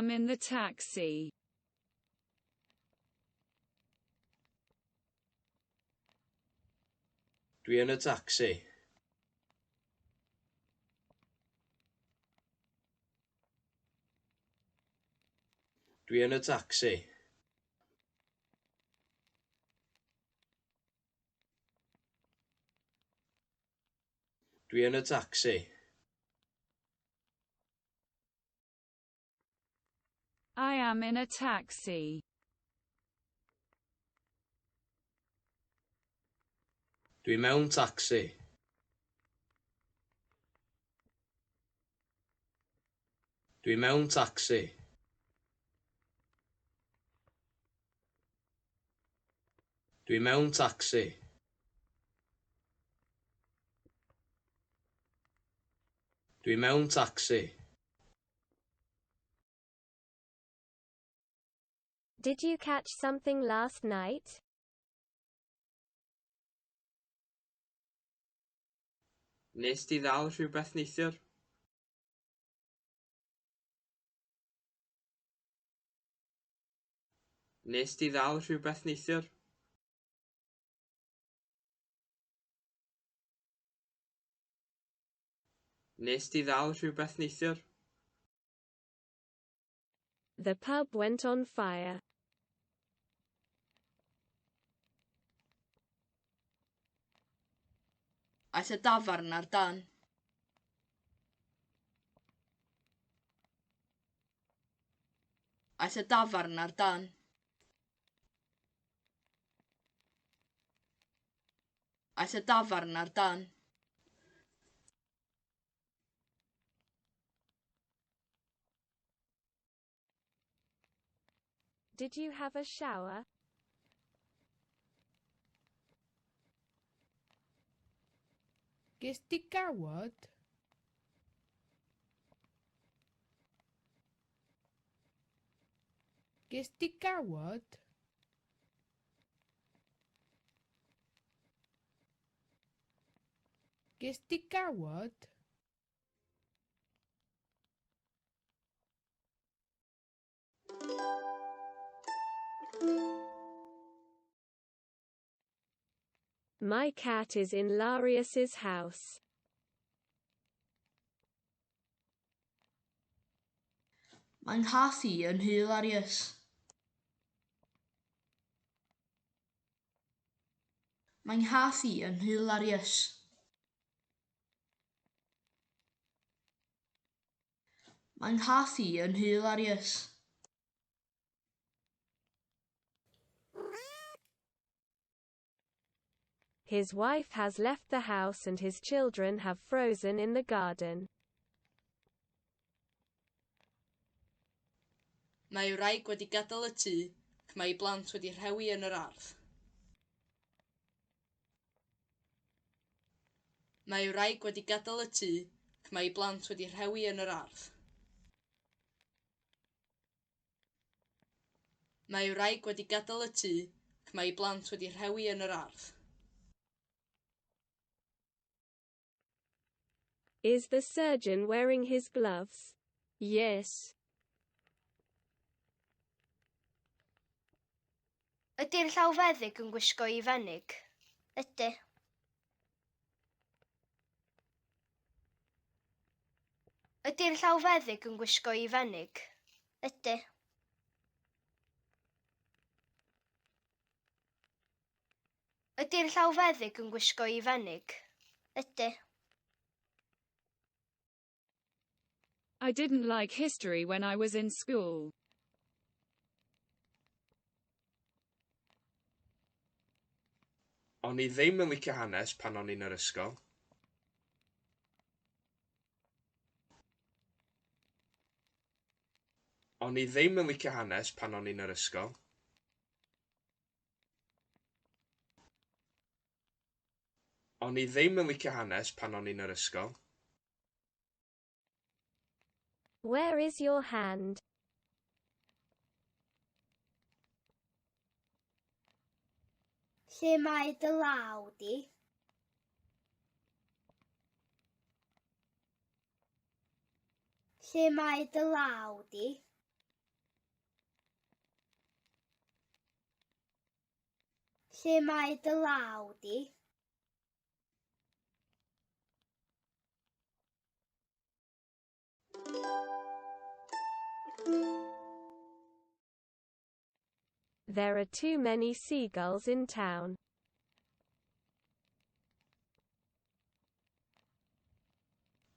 am in the taxi. Dwi yn y tacsi. Dwi yn y tacsi. Dwi yn y tacsi. I am in a taxi. Dwi mewn tacsi. Dwi mewn tacsi. Dwi mewn tacsi. Dwi mewn tacsi. Did you catch something last night? Nes di ddal rhywbeth neithiwr? Nes di ddal rhywbeth neithiwr? Nes di ddal rhywbeth neithiwr? The pub went on fire. Aeth y dafarn ar dân. Aeth y dafarn ar dân. Aeth y dafarn ar dân. Did you have a shower? Ges di gawod? Ges di gawod? Ges di gawod? My cat is in Larius's house. Mae 'nghath i yn nhŷ Larius. Mae 'nghath i yn nhŷ Larius. Mae 'nghath i yn nhŷ Larius. His wife has left the house and his children have frozen in the garden. Mae ei wraig wedi gadael y tŷ ac mae ei blant wedi rhewi yn yr ardd. Mae ei wraig wedi gadael y tŷ ac mae ei blant wedi rhewi yn yr ardd. Mae ei wraig wedi gadael y tŷ ac mae ei blant wedi rhewi yn yr ardd. Is the surgeon wearing his gloves? Yes. Ydy'r llawfeddyg yn gwisgo ei fenig? Ydy. Ydy'r llawfeddyg yn gwisgo ei fenig? Ydy. Ydy'r llawfeddyg yn gwisgo ei fenig? Ydy. I didn't like history when I was in school. O'n i ddim yn licio hanes pan o'n i'n yr ysgol. O'n i ddim yn licio hanes pan o'n i'n yr ysgol. O'n i ddim yn licio hanes pan o'n i'n yr ysgol. Where is your hand? Lle mae dy law di? Lle mae dy law di? Lle mae dy law di? There are too many seagulls in town.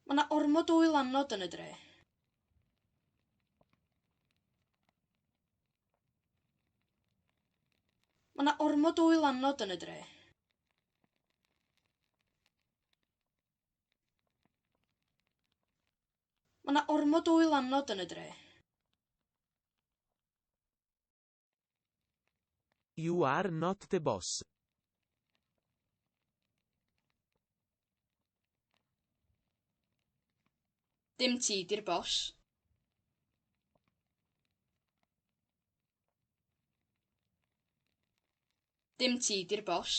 Mae 'na ormod o wylanod yn y dre. Mae 'na ormod o wylanod yn y dre. Mae 'na ormod o wylanod yn y dre. You are not the boss. Dim ti 'di'r bos. Dim ti 'di'r bos.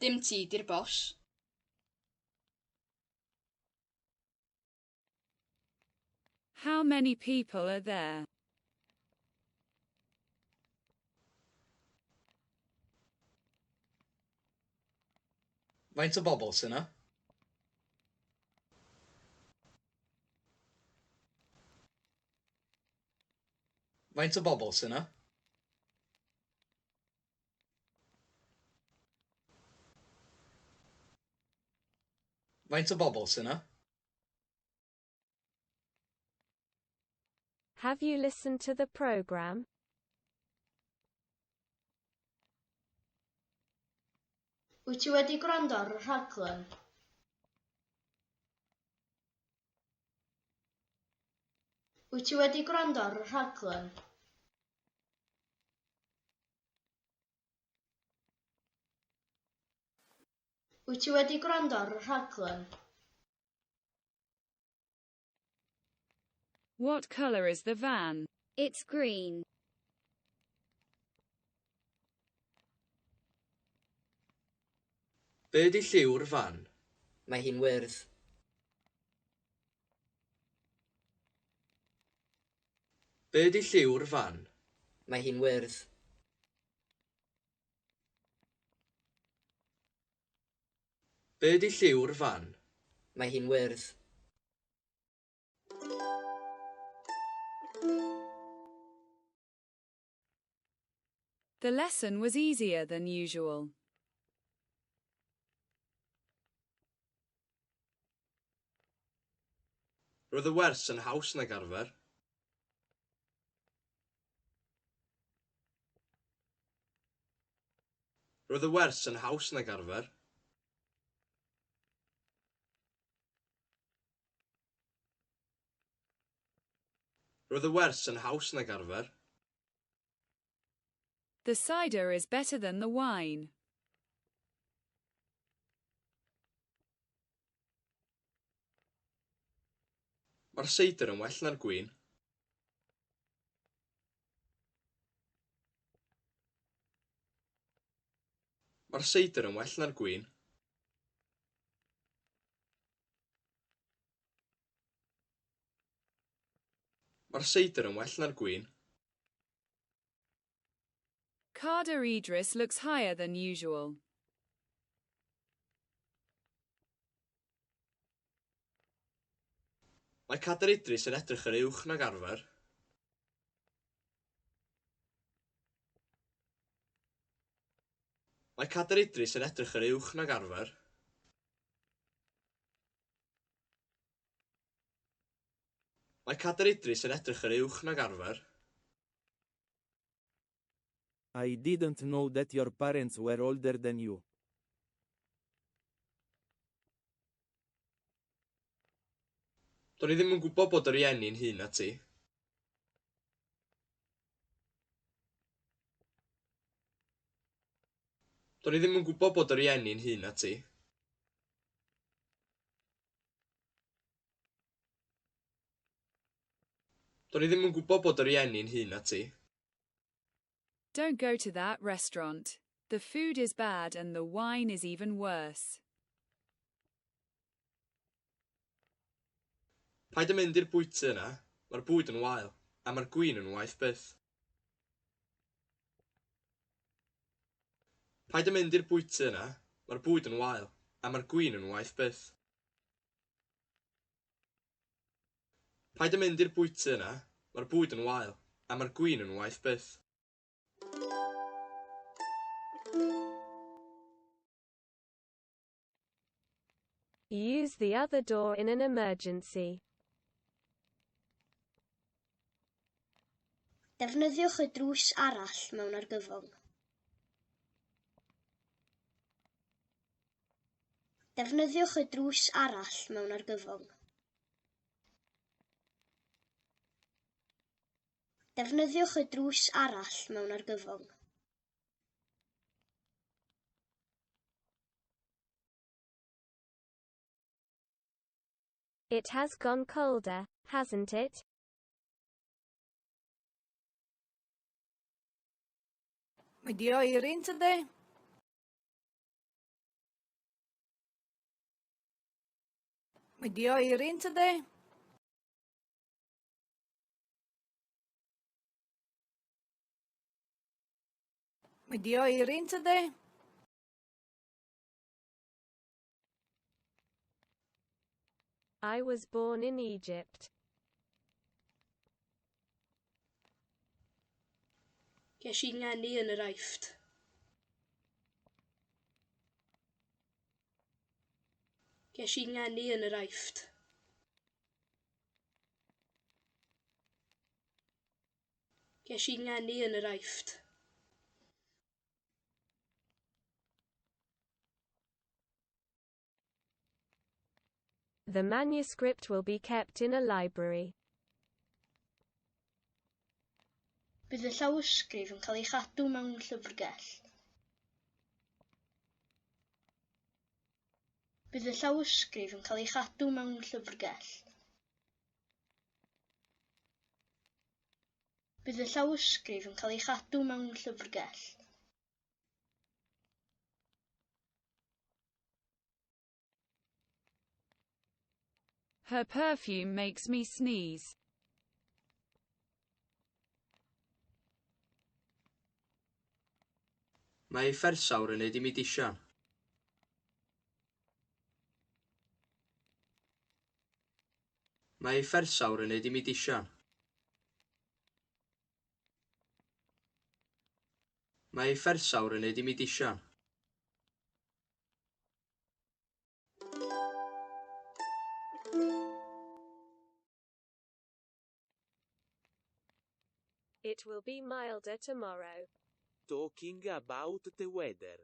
Dim ti 'di'r bos. How many people are there? Faint o bobl sy 'na? Faint o bobl sy 'na? Faint o bobl sy 'na? Have you listened to the program? Wyt ti wedi gwrando ar y rhaglen? Wyt ti wedi gwrando ar y rhaglen? Wyt ti wedi gwrando ar y rhaglen? What color is the van? It's green. Be 'di lliw'r fan? Mae hi'n wyrdd. Be 'di lliw'r fan? Mae hi'n wyrdd. Be 'di lliw'r fan? Mae hi'n wyrdd. The lesson was easier than usual. Roedd y wers yn haws nag arfer. Roedd y wers yn haws nag arfer. Roedd y wers yn haws nag arfer. The cider is better than the wine. Mae'r seidr yn well na'r gwin. Mae'r seidr yn well na'r gwin. Mae'r seidr yn well na'r gwin. Cader Idris looks higher than usual. Mae Cader Idris yn edrych yn uwch nag arfer. Mae Cader Idris yn edrych yn uwch nag arfer. Mae Cader Idris yn edrych yn uwch nag arfer. I didn't know that your parents were older than you. Do'n i ddim yn gwybod bod dy rieni'n hŷn na ti. Do'n i ddim yn gwybod bod dy rieni'n hŷn na ti. Do'n i ddim yn gwybod bod dy rieni'n hŷn na ti. Don't go to that restaurant. The food is bad and the wine is even worse. Paid â mynd i'r bwyty yna, mae'r bwyd yn wael. A mae'r gwin yn waeth byth. Paid â mynd i'r bwyty yna, mae'r bwyd yn wael, a mae'r gwin yn waeth byth. Paid â mynd i'r bwyty yna, mae'r bwyd yn wael, a mae'r gwin yn waeth byth. Use the other door in an emergency. Defnyddiwch y drws arall mewn argyfwng. Defnyddiwch y drws arall mewn argyfwng. Defnyddiwch y drws arall mewn argyfwng. It has gone colder, hasn't it? Mae di oeri yn tydi? Mae di oeri yn tydi? Mae di oeri yn tydi? I was born in Egypt. Ges i ngeni yn yr Aifft. Ges i ngeni yn yr Aifft. Ges i ngeni yn yr Aifft. The manuscript will be kept in a library. Bydd y llawysgrif yn cael ei chadw mewn llyfrgell. Bydd y llawysgrif yn cael ei chadw mewn llyfrgell. Bydd y llawysgrif yn cael ei chadw mewn llyfrgell. Her perfume makes me sneeze. Mae ei phersawr yn neud i mi disian. Mae ei phersawr yn neud i mi disian. Mae ei phersawr yn neud i mi disian. It will be milder tomorrow. Talking about the weather.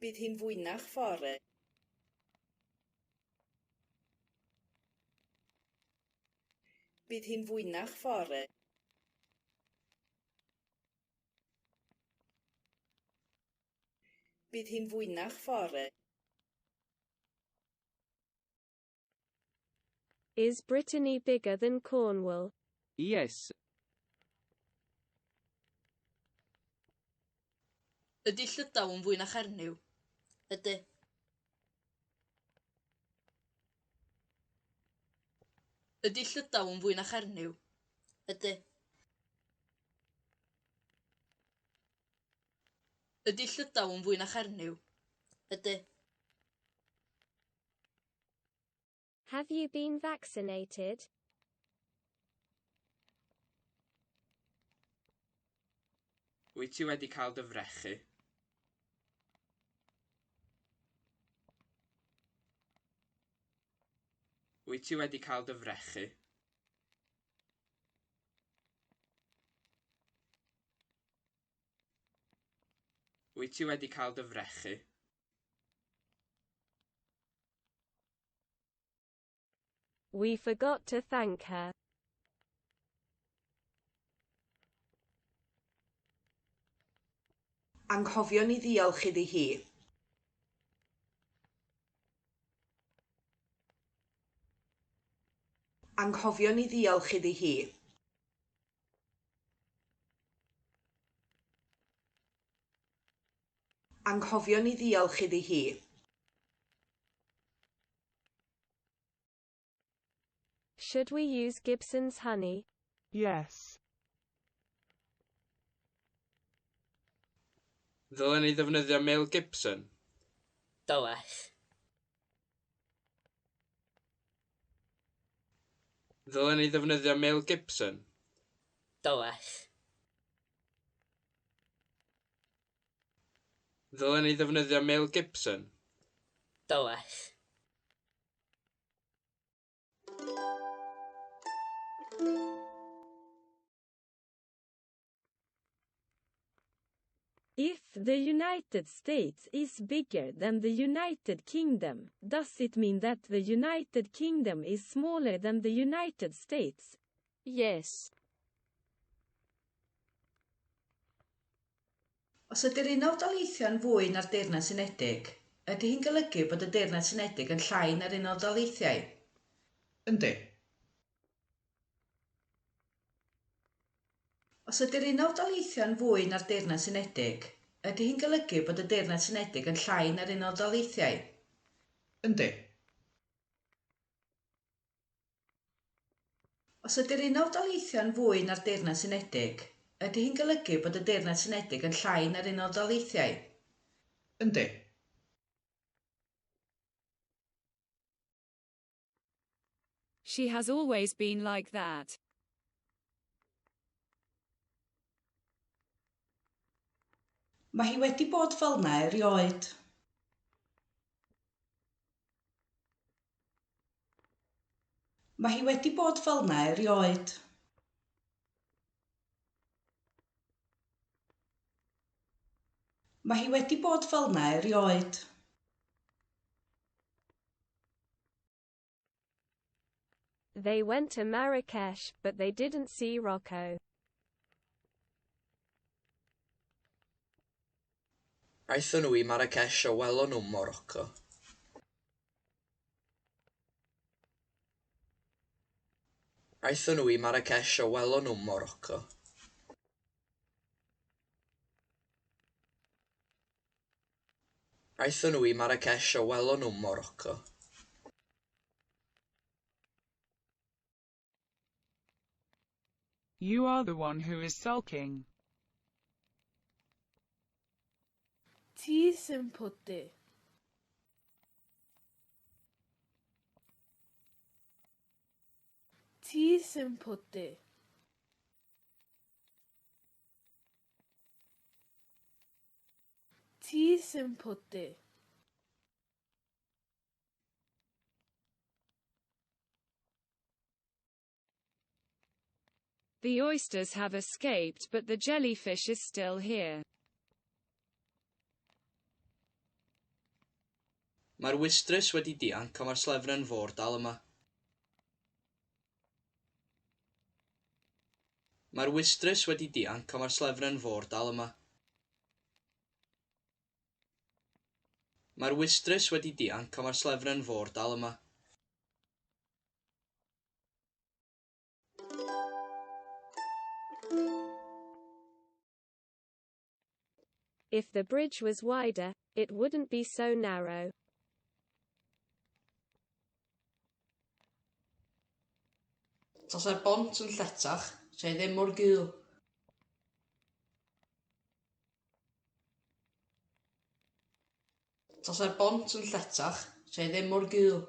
Bydd hi'n fwynach fory. Bydd hi'n fwynach fory. Bydd hi'n fwynach fory. Is Brittany bigger than Cornwall? Yes. Ydy Llydaw yn fwy na Chernyw? Ydy. Ydy Llydaw yn fwy na Chernyw? Ydy. Ydy Llydaw yn fwy na Chernyw? Ydy. Have you been vaccinated? Wyt ti wedi cael dy frechu? Wyt ti wedi cael dy frechu? Wyt ti wedi cael dy frechu? We forgot to thank her. Anghofion ni ddiolch iddi hi. Anghofion ni ddiolch iddi hi. Anghofion ni ddiolch iddi hi. Should we use Gibson's honey? Yes. Ddylen ni ddefnyddio Mel Gibson? Dylech. Ddylen ni ddefnyddio Mel Gibson? Dylech. Ddylen ni ddefnyddio Mel Gibson? Dylech. If the United States is bigger than the United Kingdom, does it mean that the United Kingdom is smaller than the United States? Yes. Os ydy'r Unol Daleithiau'n fwy na'r Deyrnas Unedig, ydy hi'n golygu bod y Deyrnas Unedig yn llai na'r Unol Daleithiau? Yndi. Os ydy'r Unol Daleithiau'n fwy na'r Deyrnas Unedig, ydy hi'n golygu bod y Deyrnas Unedig yn llai na'r Unol Daleithiau? Yndi. Os ydy'r Unol Daleithiau'n fwy na'r Deyrnas Unedig, ydy hi'n golygu bod y Deyrnas Unedig yn llai na'r Unol Daleithiau? Yndi. She has always been like that. Mae hi wedi bod fel 'na erioed. Mae hi wedi bod fel 'na erioed. Mae hi wedi bod fel 'na erioed. They went to Marrakesh, but they didn't see Rocco. Aethon nhw i Marrakesh a welon nhw Morocco. Aethon nhw i Marrakesh a welon nhw Morocco. Aethon nhw i Marrakesh a welon nhw Morocco. You are the one who is sulking. Ti sy'n pwdu. Ti sy'n pwdu. Ti sy'n pwdu. The oysters have escaped but the jellyfish is still here. Mae'r wystrys wedi dianc ond mae'r slefren fôr dal yma. Mae'r wystrys wedi dianc ond mae'r slefren fôr dal yma. Mae'r wystrys wedi dianc ond mae'r slefren fôr dal yma. If the bridge was wider, it wouldn't be so narrow. Tasai'r bont yn lletach, 'sa hi ddim mor gul. Tasai'r bont yn lletach, 'sa hi ddim mor gul.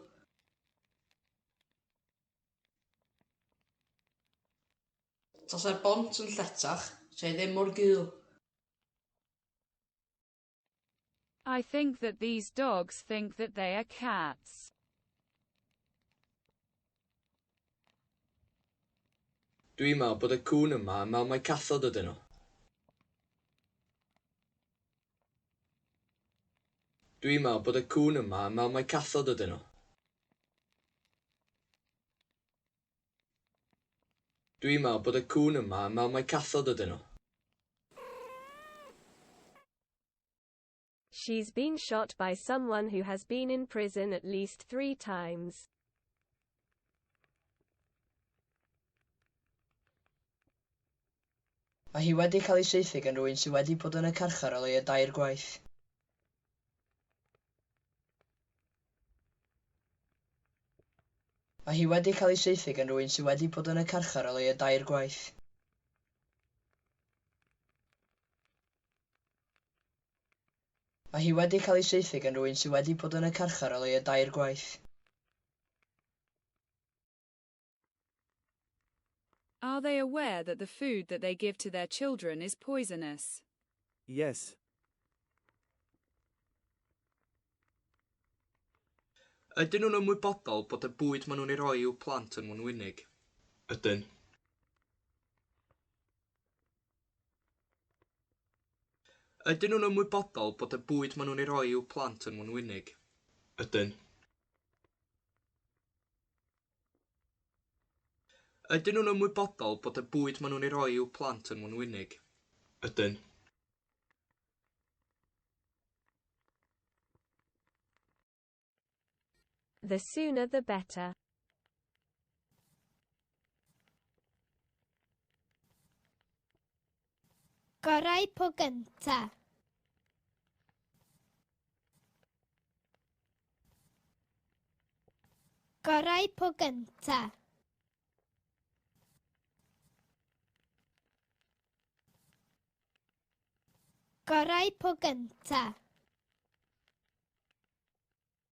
Tasai'r bont yn lletach, 'sa hi ddim mor gul. I think that these dogs think that they are cats. Dwi'n meddwl bod y cŵn yma yn meddwl mai cathod ydyn nhw. Dwi'n meddwl bod y cŵn yma yn meddwl mai cathod ydyn nhw. Dwi'n meddwl bod y cŵn yma yn meddwl mai cathod ydyn nhw. She's been shot by someone who has been in prison at least 3 times. Mae hi wedi cael ei saethu gan rywun sydd wedi bod yn y carchar o leia dair gwaith. Mae hi wedi cael ei saethu gan rywun sydd wedi bod yn y carchar o leia dair gwaith. Mae hi wedi cael ei saethu gan rywun sydd wedi bod yn y carchar o leia dair gwaith. Are they aware that the food that they give to their children is poisonous? Yes. Ydyn nhw'n ymwybodol bod y bwyd maen nhw'n ei roi i'w plant yn wenwynig? Ydyn. Ydyn nhw'n ymwybodol bod y bwyd maen nhw'n ei roi i'w plant yn wenwynig? Ydyn. Ydyn nhw'n ymwybodol bod y bwyd maen nhw'n ei roi i'w plant yn wenwynig? Ydyn. The sooner the better. Gorau po gynta. Gorau po gynta. Gorau po gynta.